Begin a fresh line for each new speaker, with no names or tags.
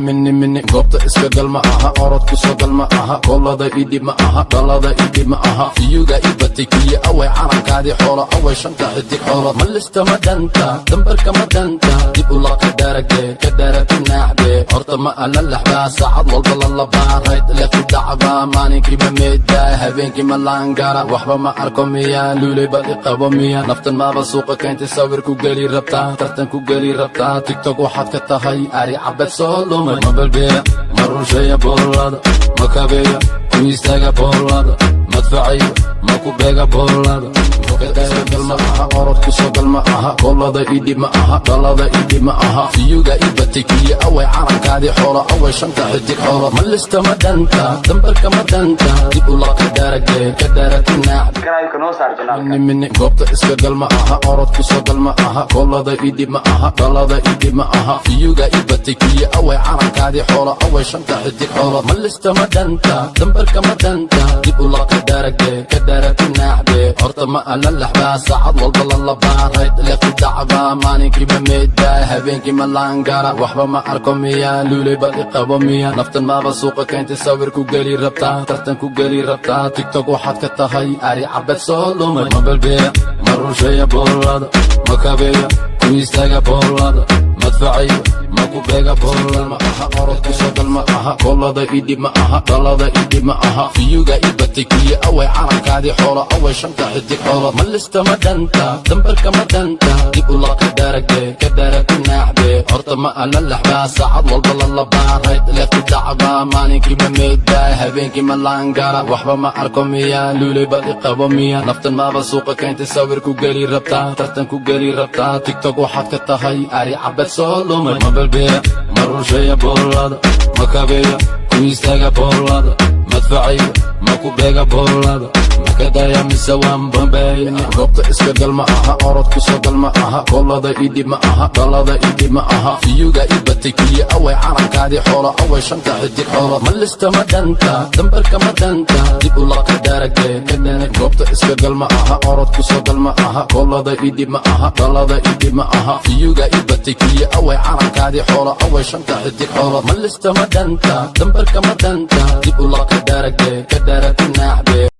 Mini mini goobta iska gal ma aha, orod ku soo gal ma aha, koolada idhib ma aha, dhalada idhib ma aha, fiyuga ibatay kiyo away calankaadii xoolo, away shanta xidig xoolo, ma lista ma dhanta, dambarka ma dhanta, dib ula ka daaragde ka daaragti naaxde, horta ma ala laxbaa, saacad walba la labaa, right left dhacbaa, maalinkii ma meedaa, habeenkii ma laangara, waxba ma arko miya, luuley bal iqabo miya, naftan maaba suuqa keentay, sawir ku geli rabtaa, tartan ku geli rabtaa, TikTok waxaad ka tahay ari cabed soo lumay, ma balbeeya, ma rusheeya boolada, ma kabeeya, ku istaaga boolada, madfaciyo ma ku beega boolada, gal ma aha, orod ku soo gal ma aha, koolada idhib ma aha, dhalada idhib ma aha, fiyuga ibatay kiyo away calankaadii xoolo, away shanta xidig xoolo, ma lista ma dhanta, dambarka ma dhanta, dib ula ka daaragde ka daaragti naax.
Kanaalka noo saar channelka.
Mini mini goobta iska gal ma aha, orod ku soo gal ma aha, koolada idhib ma aha, dhalada idhib ma aha, fiyuga ibatay kiyo away calankaadii xoolo, away shanta xidig xoolo, ma lista ma dhanta, dambarka ma dhanta, dib ula ka daaragde ka daaragti naaxde, horta ma ala laxbaa, saacad walba la labaa, right left dhacbaa, maalinkii ma meedaa, habeenkii ma laangara, waxba ma arko miya, luuley bal iqabo miya, naftan maaba suuqa keentay, sawir ku geli rabtaa, tartan ku geli rabtaa, TikTok waxaad ka tahay ari cabed soo lumay, ma balbeeya, ma rusheeya boolada, ma kabeeya, ku istaaga boolada, madfaciyo ma ku beega boolada, ma aha, orod ku soo gal ma aha, koolada idhib ma aha, dhalada idhib ma aha, fiyuga ibatay kiyo away calankaadii xoolo, away shanta xidig xoolo, ma lista ma dhanta, dambarka ma dhanta, dib ula ka daaragde ka daaragti naaxde, horta ma ala laxbaa, saacad walba la labaa, right left dhacbaa, maalinkii ma meedaa, habeenkii ma laangara, waxba ma arko miya, luuley bal iqabo miya, naftan maaba suuqa keentay, sawir ku geli rabtaa, tartan ku geli rabtaa, TikTok waxaad ka tahay ari cabed soo lumay, ma balbeeya, ma rusheeya boolada, ma kabeeya, ku istaaga boolada, madfaciyo ma ku beega boolada, ma ka daya mise waan bambeeya, goobta iska gal ma aha, orod ku soo gal ma aha, koolada idhib ma aha, dhalada idhib ma aha, fiyuga ibatay kiyo away calankaadii xoolo, away shanta xidig xoolo, ma lista ma dhanta, dambarka ma dhanta, dib ula ka daaragde ka daarag, goobta iska gal ma aha, orod ku soo gal ma aha, koolada idhib ma aha, dhalada idhib ma aha, fiyuga ibatay kiyo away calankaadii xoolo, away shanta xidig xoolo, ma lista ma dhanta, dambarka ma dhanta, dib ula ka daaragde ka daaragti naaxde.